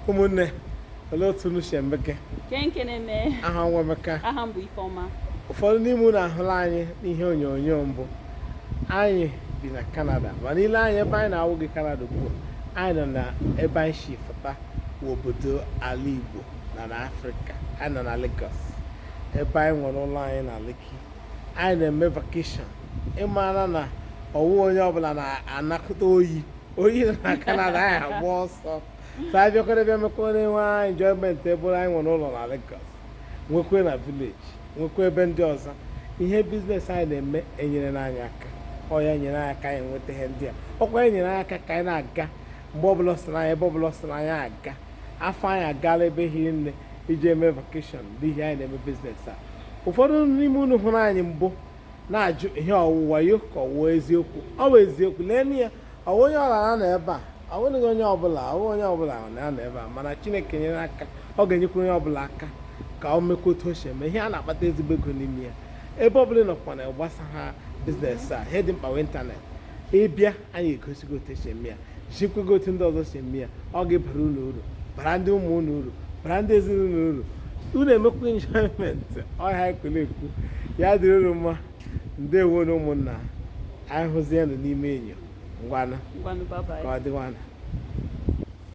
Ụmụnne, olee otu unu si emeke? Ke nke na-eme? Aha nwa Emeka. Aha m bụ Ifeọma. Ụfọdụ n'ime unu ahụla anyị n'ihe onyonyo mbụ. Anyị bi na Canada, mana ile anyị ebe anyị na-awụghị Canada ugbu a, anyị nọ na ebe anyị si fụta wụ obodo ala Igbo na n'Afrịka. Anyị nọ na Lagos, ebe anyị nwere ụlọ anyị na Lekki. Anyị na-eme vacation. Ịmara na ọwụ onye ọbụla na-anakọta oyi oyi na Canada, anyị agba ọsọ. So anyị bịakwara bịa mekwa na-enwe enjoyment ebe anyị nwere ụlọ na Lagos, nwekwe na village, nwekwa ebe ndị ọzọ. Ihe business anyị na-eme enyere anyị aka. Ọ ya nyere anyị aka anyị nweta ihe ndị a. Ọkwa ya nyere anyị aka ka anyị na-aga mgbe ọbụla ọ sị na anyị, ebe ọbụla ọ sị na anyị aga. Afọ anyị agaala ebe hiri nne iji eme vacation n'ihi anyị na-eme business a. Ụfọdụ n'ime unu hụrụ anyị mbụ na-ajụ ihe ọwụwa yo ka ọwụwa eziokwu. Ọ bụ eziokwu. Lee ya, ọwụ onye ọbụla na-anọ ebe a, ọ bụghị onye ọbụla, ọ bụghị onye ọbụla na-anọ ebe a, mana Chineke nyere aka, ọ ga-enyekwa onye ọbụla aka ka o mekwa otu o si eme ihe a na-akpata ezigbo ego n'ime ya. Ebe ọbụla ị nọkwa na gbasa ha business a, ihe dị mkpa wụ internet. Ịbịa, anyị egosigo otu esi eme ya, jikwego otu ndị ọzọ si eme ya. Ọ ga-ebara unu uru, bara ndị ụmụ unu uru, bara ndị ezinụlọ uru. Unu emekwa enjoyment ọhịa ekwele ekwu ya dịrị unu mma. Ndewo na ụmụnna anyị, hụzienụ n'ime enyo. Ngwanụ. Ngwanụ, bye bye. Ka ọ dịwanụ.